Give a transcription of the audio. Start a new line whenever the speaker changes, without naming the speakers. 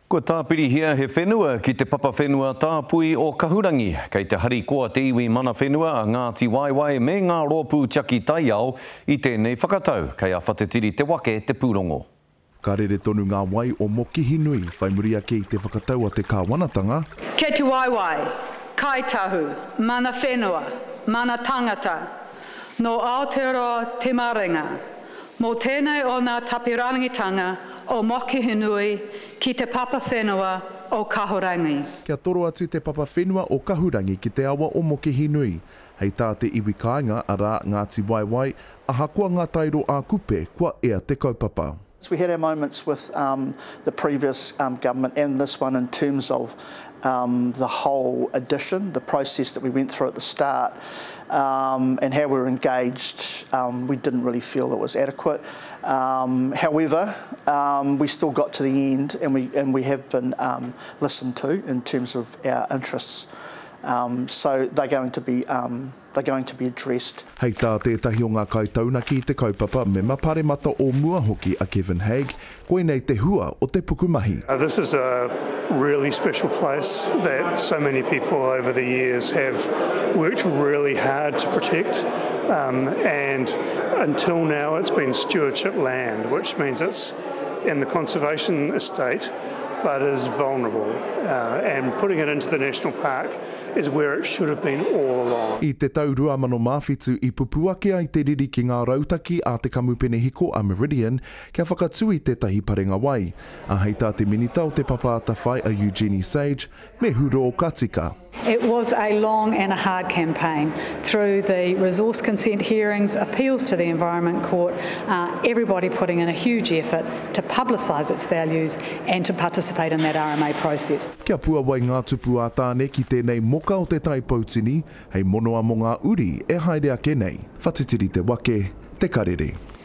Kua tāpirihia he whenua ki te papa whenua tāpui o Kahurangi. Kei te harikoa te iwi mana whenua a Ngāti Waewae me ngā rōpū tiaki taiao i tēnei whakatau. Kei a Whatetiri Te Wake te pūrongo.
Ka rere tonu ngā wai o Mokihinui whai muri ake i te whakatau a te kāwanatanga.
Kei te waewae, Kai Tahu, mana whenua, mana tangata, nō Aotearoa te maringa. Mō tēnei o ngā tapirangitanga o Mokihinui ki te papa whenua o Kahurangi.
Kia toro atu te papa whenua o Kahurangi ki te awa o Mokihinui. Hei tā te iwi kāinga, arā, Ngāti Waewae, ahakoa ngā tairo ā-Kupe, kua ea te kaupapa.
We had our moments with the previous government and this one in terms of the whole addition, the process that we went through at the start and how we were engaged, we didn't really feel it was adequate. However, we still got to the end and we, and we have been listened to in terms of our interests. So they're going to be they're going to be addressed.
Hei tā tētahi o ngā kaitaunaki i te kaupapa, mema paremata o mua hoki a Kevin Hague, koinei te hua o te pukumahi.
This is a really special place that so many people over the years have worked really hard to protect and until now it's been stewardship land, which means it's in the conservation estate but is vulnerable and putting it into the national park is where it should have been all along.
I te tau 2007 i pupū ake ai te riri ki ngā rautaki a te kamupene hiko a Meridian kia whakatū i tētahi parenga wai. Ā, hei tā te Minita o Te Papa Atawhai a Eugenie Sage, me hurō ka tika.
It was a long and a hard campaign through the resource consent hearings, appeals to the Environment Court, uh, everybody putting in a huge effort to publicise its values and to participate in that RMA process.
Kia puawai ngā tupu a Tāne ki tēnei moka o Te Tai Poutini, hei monoa mō ngā uri e haere ake nei. Whatitiri te wake, te karere.